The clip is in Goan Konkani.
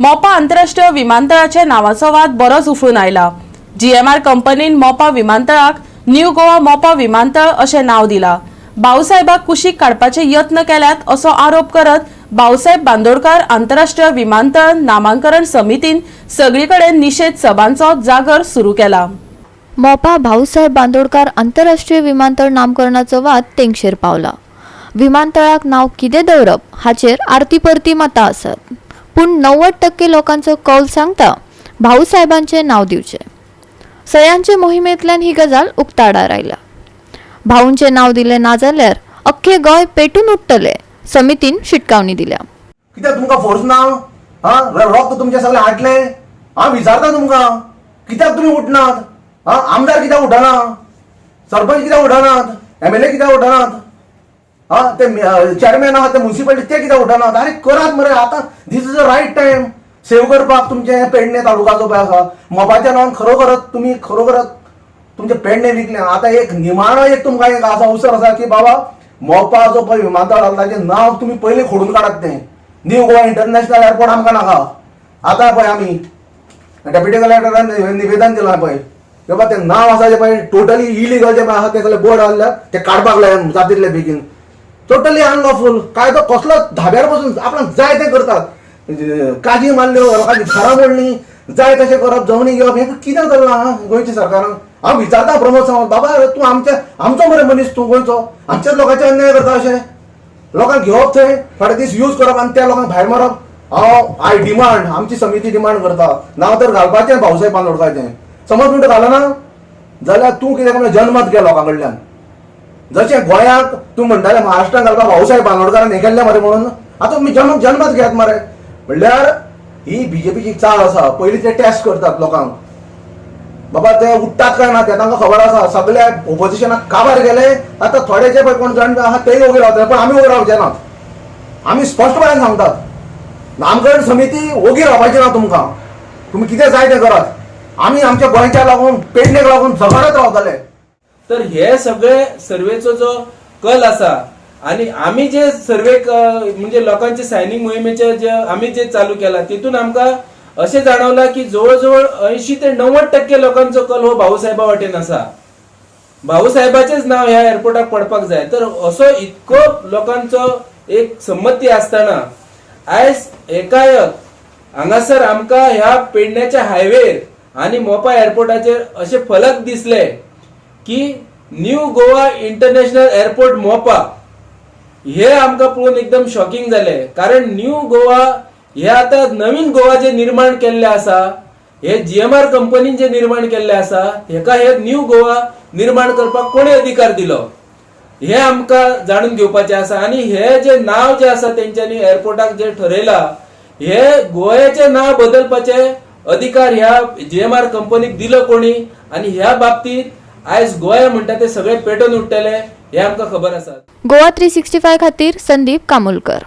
मोपा आंतरराष्ट्रीय विमानतळाच्या नावाचो वाद बरोच उफळून आयला. जीएमआर कंपनीन मोपा विमानतळाक न्यू गोवा मोपा विमानतळ अशें नांव दिला. भाऊसाहेबाक कुशीक काडपाचे यत्न केल्यात असो आरोप करत भाऊसाहेब बांदोडकार आंतरराष्ट्रीय विमानतळ नामांकरण समितीन सगळी कडेन निशेध सभांचो जागर सुरू केला. मोपा भाऊसाहेब बांदोडकार आंतरराष्ट्रीय विमानतळ नामकरणाचो वाद तेंगशेर पावला. विमानतळाक नांव कितें दवरप हाचेर आरती परती मतां आसात, पूण 90% लोकांचो कौल सांगता भाऊसाहेबांचें नांव दिवचें. सयांचे मोहिमेंतल्यान ही गजाल उक्ताडार आयल्या. भाऊंचें नांव दिलें ना जाल्यार अख्खें गोंय पेटून उठ्ठलें, समितीन शिटकावणी दिल्या. कित्याक तुमकां फोर्स ना? हा, रक्त तुमचे सगळे आटले. हांव विचारता तुमकां, कित्याक तुमी उठनात? हा, आमदार कित्याक उठना? सरपंच कित्याक उठनात? एमएलए कित्याक उठनात? हा, ते चेअरमॅन आहा ते म्युन्सिपालिटी, ते कित्याक उठनात? आरे, करात मरे आतां. This is a right time save करपाक तुमचें पेडणे तालुका जो पळय आसा मोपाच्या नांवान. खरोखरच तुमी खरोखरच तुमचे पेडणे विकले. आतां एक निमाणो एक तुमकां एक आसा, अवसर आसा की बाबा, मोपा जो पळय विमानतळ आसा ताचें नांव तुमी पयलीं खोडून काडात. तें न्यू गोवा इंटरनॅशनल एअरपोर्ट आमकां नाका. आतां पळय आमी डेप्युटी कलेक्टरान निवेदन दिलां पळय, बाबा तें नांव आसा जें पळय टोटली इलिगल जें पळय आसा, तें सगळें बोर्ड घातल्या ते काडपाक लाय जाता तितले बेगीन. टोटली अनलॉफूल. कायदो कसलो धाब्यार बसून आपणाक जाय तें करतात. काजी मारल्यो, लोकांची घरां मोडलीं, जाय तशें करप, जमनी घेवप, हें कितें चल्लां गोंयच्या सरकारान? हांव विचारता प्रमोद सावंत, बाबा, तूं आमच्या आमचो मरे मनीस, तूं गोंयचो, आमच्याच लोकांचे अन्याय करता अशें. लोकांक घेवप थंय, थोडे दीस यूज करप आनी त्या लोकांक भायर मारप. हांव I demand, आमची समिती डिमांड करता, नांव तर घालपाचें भाऊसाहेब बांदोडकाचें. समज म्हणटा घालना जाल्यार तूं कितें म्हणल्यार जनमत घे लोकां कडल्यान. जशें गोंयाक तूं म्हणटाले महाराष्ट्रान घालपाक भाऊसाहेब बांदोडकारान हें केल्लें मरे, म्हणून आतां तुमी जनमत घेयात मरे. म्हणल्यार ही बीजेपीची चाल आसा. पयलीं ते टेस्ट करतात लोकांक, बाबा ते उठ्ठात काय ना ते तांकां खबर आसा. सगल्या ओपोजिशनाक काबार गेले. आतां थोडे जे पळय कोण जाण आहा तेय ओगी रावतले, पण आमी ओगी रावचे नात. आमी स्पश्टपणान सांगतात, नामकरण समिती ओगी रावपाची ना तुमकां. तुमी कितें जाय तें करात, आमी आमच्या गोंयच्या लागून, पेडणेक लागून झगडत रावतले. तर हे सगळे सर्वेचो जो कल आसा आणि आमी जे सर्वे म्हणजे लोकांचे सायनींग मोहिमेचे जे आमी जे चालू केला, तितून आमकां अशें जाणवलां की जवळ जवळ 80 ते 90% लोकांचो कल हो भाऊसाहेबा वाटेन आसा. भाऊसाहेबाचेच नाव ह्या एअरपोर्टाक पडपाक जाय. तर असो इतको लोकांचो एक संमती आसतना आयज एकाएक हांगासर आमकां ह्या पेडण्याच्या हायवेर आनी मोपा एअरपोर्टाचेर अशे फलक दिसले की new Goa international airport Mopa. हे आमकां पळोवन एकदम शॉकिंग जालें, कारण न्यू गोवा हे आतां नवीन गोवा जे निर्माण केल्ले आसा, हे जीएमआर कंपनीन जे निर्माण केल्ले आसा, हेका हे न्यू गोवा निर्माण करपाक कोणी अधिकार दिलो, हे आमकां जाणून घेवपाचें आसा. आनी हे जे नांव जे आसा तेंच्यांनी एअरपोर्टाक जे ठरयला, हे गोव्याचें नांव बदलपाचे अधिकार ह्या जीएमआर कंपनीक दिलो कोणी? आनी ह्या बाबतीत आयज गोंय म्हणटा ते सगळे पेटोवन उठ्ठले, हे आमकां खबर आसा. गोवा 365 खातीर संदीप कामुलकर.